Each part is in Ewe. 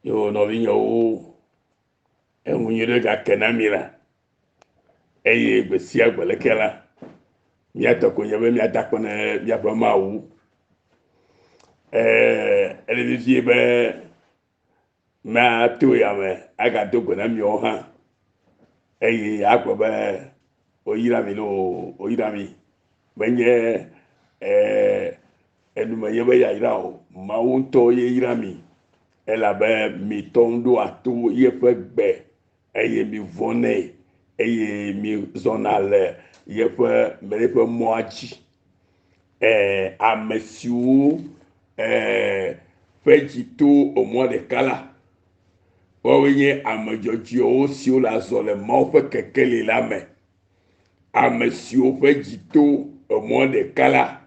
Yo nɔvinyewo, eŋu nyui ɖe gake na mi la, eye gbe sia gbe leke la, mía tɔ ko nye be míada akpe ne míaƒe Mawu. Ɛɛ, ele vevie be mato ya me agado gbe na miawo hã eye agblɔ be woyra mi loo, woyra mi. Menye ɛɛ enu menye be yayra o, Mawu ŋutɔ ye yra mi elabe mitɔ ŋu ɖoa to yeƒe gbe eye mivɔ̃nɛ eye mizɔna le yeƒe yeƒe mɔa dzi. Ɛɛ ame siwo ɛɛ ƒe dzi to emɔ ɖeka la, woawoe nye ame dzɔdzɔewo siwo le azɔ le Mawu ƒe kekeli la me. Ame siwo ƒe dzi to emɔ ɖeka la,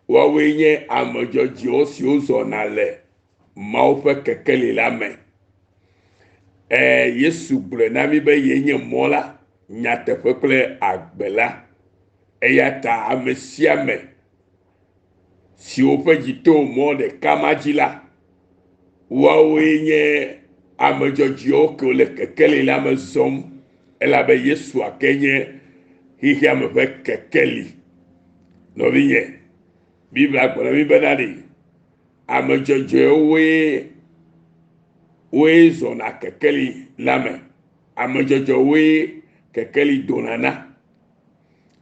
woawoe nye ame dzɔdzɔewo siwo zɔna le Mawu ƒe kekeli la me. Ɛɛ Yesu gblɔe na mí be yee nye mɔ la, nyateƒe kple agbe la. Eya ta ame sia ame siwo ƒe dzi to mɔ ɖeka ma dzi la, woawoe nye ame dzɔdzɔewo kewo le kekeli la me zɔm elabe Yesua ke nye xexea me ƒe kekeli. Nɔvinye, Biblia gblɔ na mí bena ɖe ame dzɔdzɔewoe woe zɔna kekeli la me. Ame dzɔdzɔewoe kekeli dona na.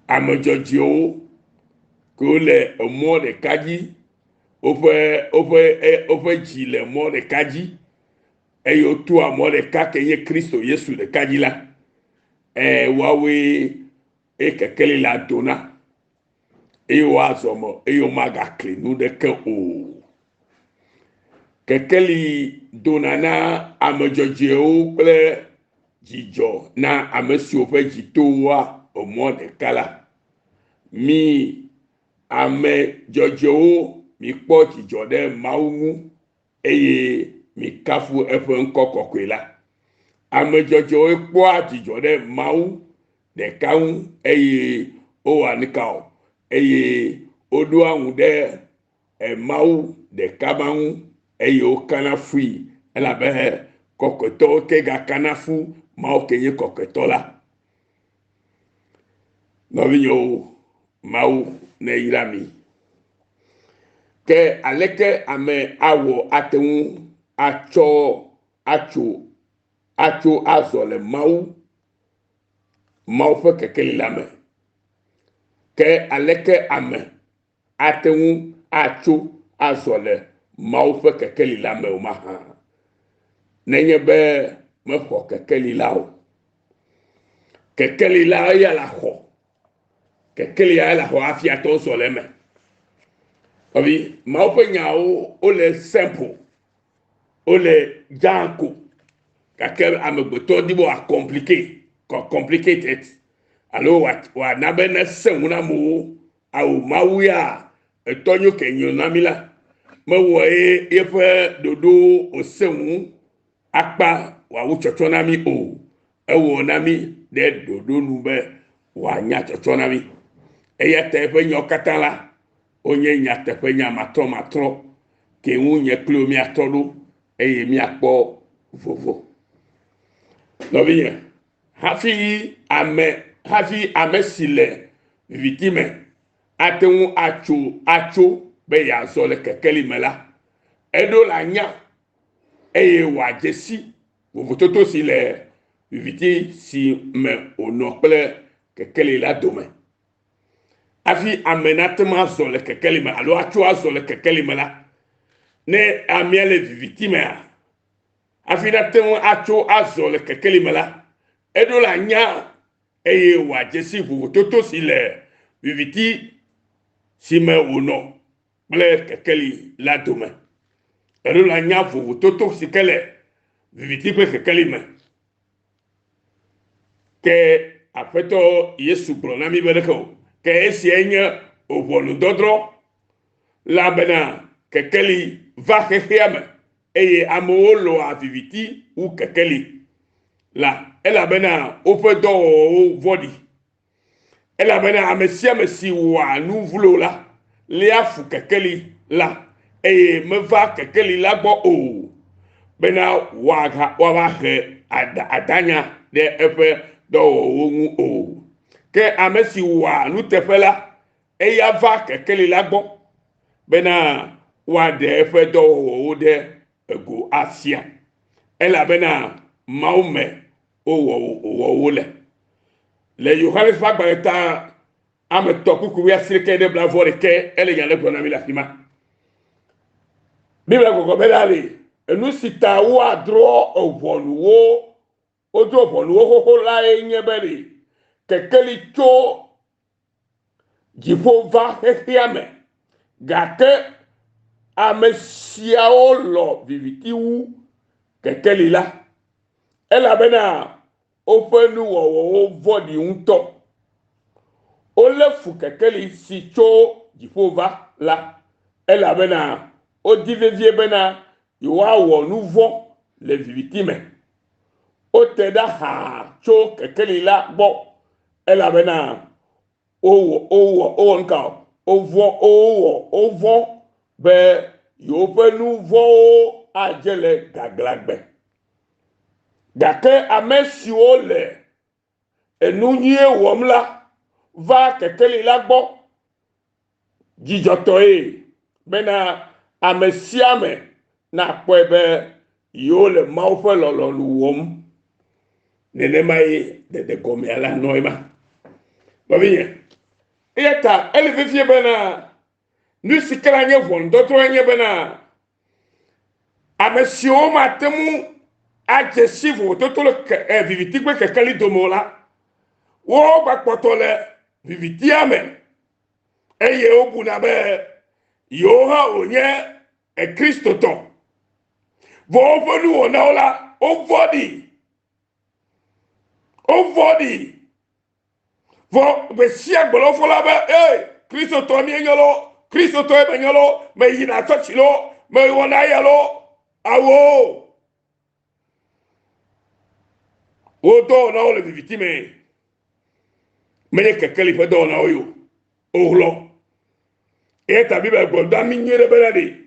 Ame dzɔdzɔewo kewo le emɔ ɖeka dzi, woƒe woƒe e woƒe dzi le mɔ ɖeka dzi eye wotoa mɔ ɖeka ke nye Kristo Yesu ɖeka dzi la, e woawoe eye kekeli la dona eye woazɔ me eye womagakli nu ɖeke o. Kekeli dona na ame dzɔdzɔewo kple dzidzɔ na ame siwo ƒe dzi toa emɔ ɖeka la. Mi ame dzɔdzɔewo mikpɔ dzidzɔ ɖe Mawu ŋu eye mikafu eƒe ŋkɔ kɔkɔe la. Ame dzɔdzɔewoe kpɔa dzidzɔ ɖe Mawu ɖeka ŋu eye wowɔa nuka o eye woɖoa ŋu ɖe Mawu ɖeka ma ŋu eye wokana fui elabe kɔkɔetɔwo ke gakana fu Mawu ke nye kɔkɔetɔ la. Nɔvinyewo, Mawu neyra mi. Ke aleke ame awɔ ate ŋu atsɔ atso atso azɔ le Mawu Mawu ƒe kekeli la me? Ke aleke ame ate ŋu atso azɔ le Mawu ƒe kekeli la me o mahã? Nenye be mexɔ kekeli la o. Kekeli la eya la xɔ. Kekeli ya la xɔ hafi ate ŋu zɔ le eme. Nɔvi, Mawu ƒe nyawo wole simple, wole dzaa ko gake amegbetɔ di be wòa complicate, complicated alo wòana be nesẽ ŋu na amewo. Ao Mawu ya etɔ nyo ke nyo na mí la, mewɔ ye yeƒe ɖoɖowo wòsẽ ŋu akpa wòawu tsɔtsɔ na mí o. Ewɔ na mí ɖe ɖoɖo nu be wòanya tsɔtsɔ na mí. Eya ta eƒe nyawo katã la, wonye nyateƒenya matrɔmatrɔ ke ŋu nye kpli wò míatrɔ ɖo eye míakpɔ vovo. Nɔvinye, hafi ame hafi ame si le viviti me ate ŋu atso atso be yeazɔ le kekeli me la, eɖo la nya eye wòadze si vovototo si le viviti si me wònɔ kple kekeli la dome. Hafi ame nate ŋu azɔ le kekeli me alo atso azɔ le kekeli me la, ne amea le viviti mea, hafi nate ŋu atso azɔ le kekeli me la, eɖo la nya eye wòadze si vovototo si le viviti si me wònɔ kple kekeli la dome. Eɖo la nya vovototo si ke le viviti kple kekeli me. Ke Aƒetɔ Yesu gblɔ na mí be ɖeke o. Ke esiae nye ʋɔnudɔdrɔ̃ la bena kekeli va xexea me eye amewo lɔ̃a viviti wu kekeli la elabena woƒe dɔwɔwɔwo vɔ̃ɖi. Elabena ame sia ame si wɔa nu vlo la léa fu kekeli la, eye mevaa kekeli la gbɔ o, bena woava he adanya ɖe eƒe dɔwɔwɔwo ŋu o. Ke ame si wɔa nuteƒe la, eya va kekeli la gbɔ bena woaɖe eƒe dɔwɔwɔwo ɖe ego afia, elabena Mawu me wowɔ wo le. Le Yohanes ƒe agbalẽ ta ame tɔ kpukpui wuiasieke ɖe blavɔ ɖekɛ ele nya ɖe gblɔ na mi le afi ma. Biblia gbɔgblɔ be la le enu si ta woadrɔ̃ ʋɔnu wo wodrɔ̃ ʋɔnu wo xoxo lae nye be ɖe kekeli tso dziƒo va xexea me gake ame siawo lɔ viviti wu kekeli la elabena woƒe nuwɔwɔwo vɔ̃ɖi ŋutɔ. Wolé fu kekeli si tso dziƒo va la, elabena wodi vevie bena yewoawɔ nu vɔ̃ le viviti me. Wote ɖa xaa tso kekeli la gbɔ, elabena wowɔ wowɔ wowɔ nu ka? Wovɔ̃ wowɔ wovɔ̃ be yewoƒe nu vɔ̃wo adze le gaglãgbe. Gake ame siwo le enu nyuie wɔm la va kekeli la gbɔ dzidzɔtɔe bena ame sia ame nakpɔe be yewole Mawu ƒe lɔlɔ̃nu wɔm. Nenemae ɖeɖe gɔmea la nɔ ema. Nɔvinye, eya ta ele vevie bena nu si ke la nye ʋɔnudɔdrɔ̃e nye bena ame siwo mate ŋu adze si vovototo le ke, eh, viviti kple kekeli dome o la, wogbakpɔtɔ le vivitia me eye wobuna be yewo hã wonye Kristotɔ. Vɔ woƒe nuwɔnawo la, wovɔ̃ɖi. Wovɔ̃ɖi. Vɔ gbe sia gbe la wofɔna be, ee, Kristotɔ míenye loo, Kristotɔe menye loo, meyina tsɔtsi loo, mewɔna eya loo. Awo. Wo dɔwɔnawo le viviti me. Menye kekeli ƒe dɔwɔnawo ye o. Wohlɔ̃. Eya ta Biblia gblɔ na mí nyuie ɖe bena ɖe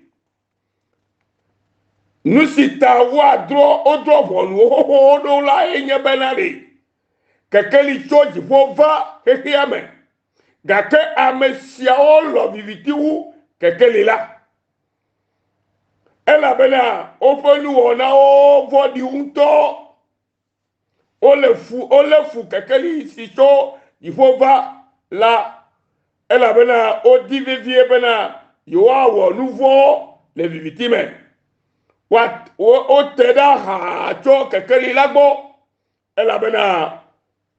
Nu si ta woadrɔ̃ wodrɔ̃ ʋɔnu xoxowo ɖo lae nye bena ɖe kekeli tso dziƒo va xexea me, gake ame siawo lɔ viviti wu kekeli la, elabena woƒe nuwɔnawo vɔ̃ɖi ŋutɔ. Wole fu, wolé fu kekeli si tso dziƒo va la, elabena wodi vevie bena yewoawɔ nu vɔ̃ le viviti me. Wote ɖa xaa tso kekeli la gbɔ, elabena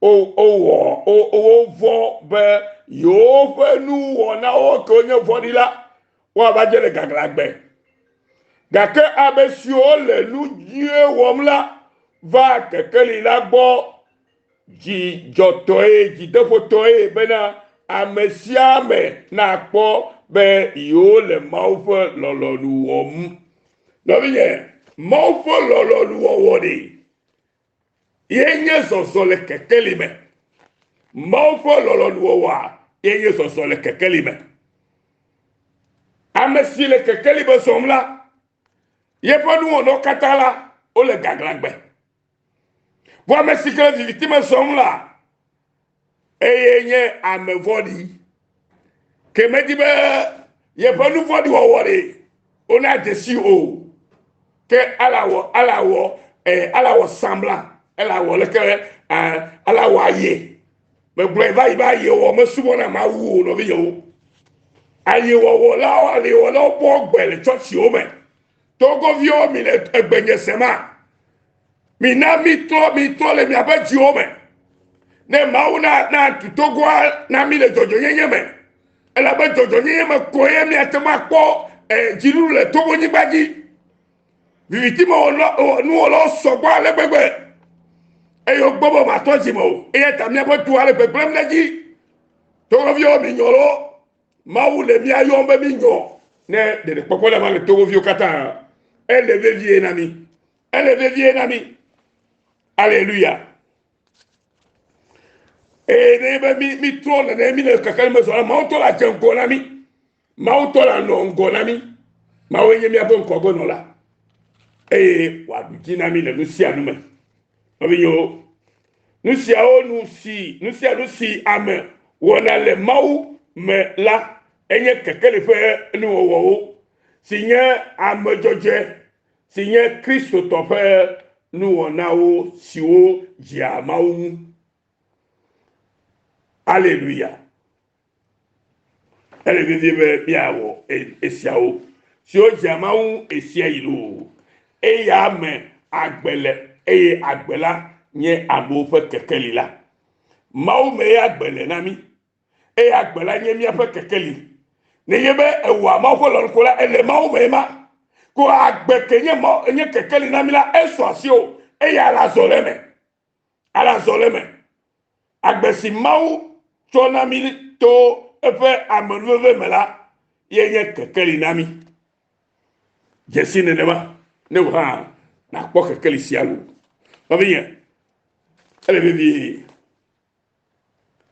wowɔ wovɔ̃ be yewoƒe nuwɔnawo kewo nye vɔ̃ɖi la, woava dze le gaglãgbe. Gake ame siwo le nu nyuie wɔm la va kekeli la gbɔ dzidzɔtɔe, dzideƒotɔe bena ame sia ame nakpɔ be yewole Mawu ƒe lɔlɔ̃nu wɔm. Nɔvinye, Mawu ƒe lɔlɔ̃nu wɔwɔ ɖe ye nye zɔzɔ le kekeli me. Mawu ƒe lɔlɔ̃nu wɔwɔa ye nye zɔzɔ le kekeli me. Ame si le kekeli me zɔm la, yeƒe nuwɔnawo katã la, wole gaglãgbe. Vɔ ame si ke le viviti me zɔm la, eye nye ame vɔ̃ɖi. Ke medi be yeƒe nu vɔ̃ɖi wɔwɔ ɖe wona dzesi o. Ke ala wɔ ala wɔ eh, ala wɔ sambla, ala wɔ leke eh, ala wɔ aye. Megblɔe va yi be ayewɔ mesubɔna Mawu o nɔvinyewo. Ayewɔwɔlawo ayewɔlawo bɔ gbe le tsɔtsiwo me. Togoviwo mi le egbenye sema. Mina mitrɔ mitrɔ le miaƒe dziwo me. Ne Mawu na na tu Togoa na mi le dzɔdzɔnyenye me. Elabe dzɔdzɔnyenye me koe miate ŋu akpɔ eh, dziɖuɖu le Togo nyigba dzi. Viviti me nuwɔlawo sɔgbɔ ale gbegbe eye wogbɔ be womatɔ dzi me o. Eya ta míaƒe dua le gbegblẽm ɖe edzi. Togoviwo minyɔ loo. Mawu le mía yɔm be mínyɔ ne ɖeɖekpɔkpɔ nava le Togoviwo katã. Ele vevie na mí. Ele vevie na mí. Aleluya. Eye ne be mí mítrɔ nene mí le keke me zɔ la, Mawu tɔ la dze ŋgɔ na mí. Mawu tɔ la nɔ ŋgɔ na mí. Mawue nye míaƒe ŋgɔgbenɔla. eye wòaɖu dzi na mí le nu sia nu me. Nɔvinyewo, nu siawo nu si nu sia nu si ame wɔna le Mawu me la enye kekeli ƒe nuwɔwɔwo, si nye ame dzɔdzɔe, si nye Kristotɔ ƒe nuwɔnawo siwo dzea Mawu ŋu. Aleluya. Ele vevie be míawɔ esiawo siwo dzea Mawu ŋu ɣesiaɣi loo. Eya me agbe le eye agbe la nye amewo ƒe kekeli la. Mawu mee agbe le na mí eye agbe la nye míaƒe kekeli. Nenye be ewɔa Mawu ƒe lɔlɔ̃nu ko la, ele Mawu me ma. Ko agbe ke nye Mawu nye kekeli na mí la, esɔ asiwò eye ale azɔ le eme. Ale azɔ le eme. Agbe si Mawu tsɔ na mí to eƒe amenuveve me la, ye nye kekeli na mí. Dzesi nenema ne wò hã nàkpɔ kekeli sia loo. Nɔvinye, ele vevie.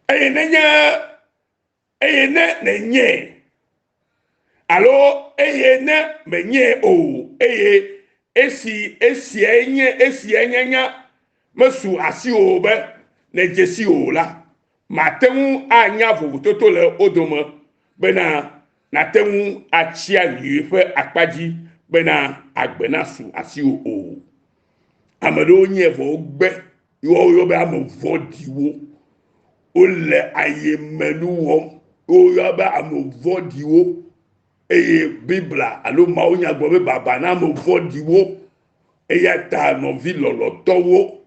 Eye nenye eye ne nènyee alo eye ne mènyee o eye esi esiae nye esiae nyanya mesu asiwò be nèdze si o la, màte ŋu anya vovototo le wo dome bena nàte ŋu atsia nyui ƒe akpa dzi bena agbe nasu asiwò o. Ame ɖewo nye vɔ wogbe ye woyɔ be ame vɔ̃ɖiwo. Wole ayemenu wɔm. Woyɔ be ame vɔ̃ɖiwo eye Biblia alo mawunya gblɔ be baba na ame vɔ̃ɖiwo. Eya ta nɔvi lɔlɔ̃tɔwo,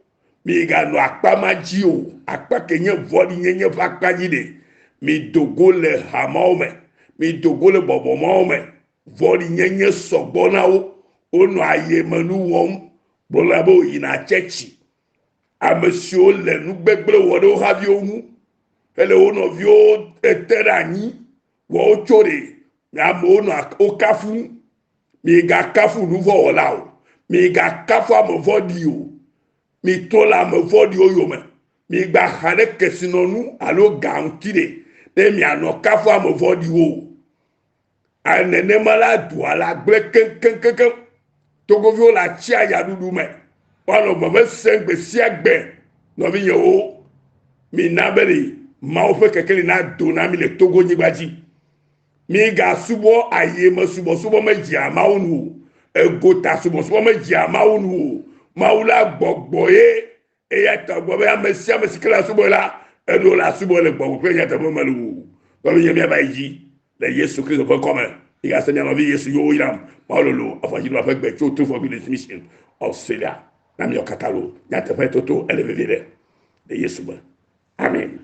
miganɔ akpa ma dzi o. Akpa ke nye vɔ̃ɖinyenye ƒe akpa dzi ɖe. Mido go le ha mawo me. Mido go le gbɔgbɔ mawo me. Vɔ̃ɖinyenye sɔgbɔ na wo. Wonɔ ayemenu wɔm. Gblɔna be woyina tsɛtsi. Ame siwo le nu gbegblẽ wɔ ɖe wo haviwo ŋu hele wo nɔviwo te ɖe anyi wɔ wotso ɖe amewo nɔ wo kafu. Migakafu nuvɔ̃wɔla o. Migakafu ame vɔ̃ɖi o. Mitrɔ le ame vɔ̃ɖiwo yome. Migbaxa ɖe kesinɔnu alo ga ŋuti ɖe ne mianɔ kafu ame vɔ̃ɖiwo o. Nenema la dua la gblẽ keŋkeŋkeŋ. Togoviwo le atsia yaɖuɖu me. Woanɔ veve sem gbe sia gbe. Nɔvinyewo, mina be ɖe Mawu ƒe kekeli nado na mi le Togo nyigba dzi. Migasubɔ ayeme subɔsubɔ medzea Mawu nu o. Egota subɔsubɔ medzea Mawu nu o. Mawu la gbɔgbɔ ye. Eya ta gbɔ be ame sia ame si ke le asubɔe la, eɖo le asubɔe le gbɔgbɔ kple nyateƒe me loo. Nɔvinye míava yi dzi le Yesu Kristo ƒe ŋkɔ me. Migase mia nɔvi Yesu yewo yram. Mawu lolo afɔdziɖoa ƒe gbe tso True for Goodness Mission Australia na miawo katã loo. Nyateƒe toto ele vevie ɖe le Yesu me. Amen.